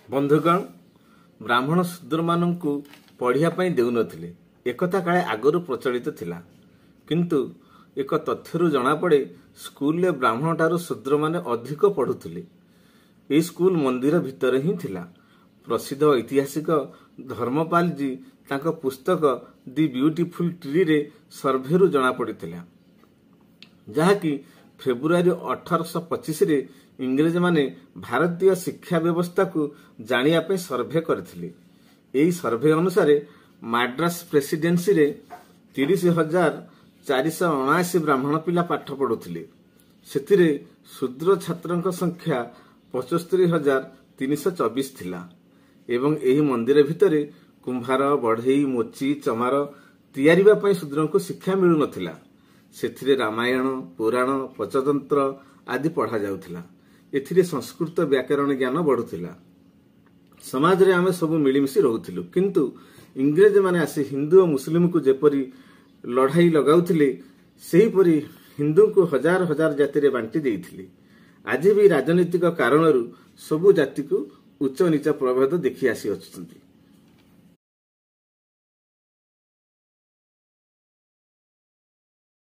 ବନ୍ଧୁଗଣ, ବ୍ରାହ୍ମଣ ଶୂଦ୍ରମାନଙ୍କୁ ପଢ଼ିବା ପାଇଁ ଦେଉନଥିଲେ, ଏକଥା କାଳେ ଆଗରୁ ପ୍ରଚଳିତ ଥିଲା। କିନ୍ତୁ ଏକ ତଥ୍ୟରୁ ଜଣାପଡ଼େ, ସ୍କୁଲରେ ବ୍ରାହ୍ମଣଠାରୁ ଶୂଦ୍ରମାନେ ଅଧିକ ପଢ଼ୁଥିଲେ। ଏହି ସ୍କୁଲ ମନ୍ଦିର ଭିତରେ ହିଁ ଥିଲା। ପ୍ରସିଦ୍ଧ ଐତିହାସିକ ଧର୍ମପାଲଜୀ ତାଙ୍କ ପୁସ୍ତକ ଦି ବିୟୁଟିଫୁଲ ଟ୍ରିରେ ସର୍ଭେରୁ ଜଣାପଡ଼ିଥିଲା, ଯାହାକି ଫେବୃଆରୀ 1825ରେ ଇଂରେଜମାନେ ଭାରତୀୟ ଶିକ୍ଷା ବ୍ୟବସ୍ଥାକୁ ଜାଣିବା ପାଇଁ ସର୍ଭେ କରିଥିଲେ। ଏହି ସର୍ଭେ ଅନୁସାରେ ମାଡ୍ରାସ ପ୍ରେସିଡେନ୍ସିରେ 30,479 ବ୍ରାହ୍ମଣ ପିଲା ପାଠ ପଢ଼ୁଥିଲେ। ସେଥିରେ ଶୂଦ୍ର ଛାତ୍ରଙ୍କ ସଂଖ୍ୟା 75,324 ଥିଲା। ଏବଂ ଏହି ମନ୍ଦିର ଭିତରେ କୁମ୍ଭାର, ବଢ଼େଇ, ମୋଚି, ଚମାର ତିଆରିବା ପାଇଁ ଶୂଦ୍ରଙ୍କୁ ଶିକ୍ଷା ମିଳୁନଥିଲା। ସେଥିରେ ରାମାୟଣ, ପୁରାଣ, ପଞ୍ଚତନ୍ତ୍ର ଆଦି ପଢ଼ାଯାଉଥିଲା। ଏଥିରେ ସଂସ୍କୃତ ବ୍ୟାକରଣ ଜ୍ଞାନ ବଢ଼ୁଥିଲା। ସମାଜରେ ଆମେ ସବୁ ମିଳିମିଶି ରହୁଥିଲୁ, କିନ୍ତୁ ଇଂରେଜମାନେ ଆସି ହିନ୍ଦୁ ଓ ମୁସଲିମକୁ ଯେପରି ଲଢ଼ାଇ ଲଗାଉଥିଲେ, ସେହିପରି ହିନ୍ଦୁଙ୍କୁ ହଜାର ହଜାର ଜାତିରେ ବାଣ୍ଟି ଦେଇଥିଲେ। ଆଜି ବି ରାଜନୈତିକ କାରଣରୁ ସବୁ ଜାତିକୁ ଉଚ୍ଚ ନୀଚ ପ୍ରଭେଦ ଦେଖି ଆସିଅଛନ୍ତି।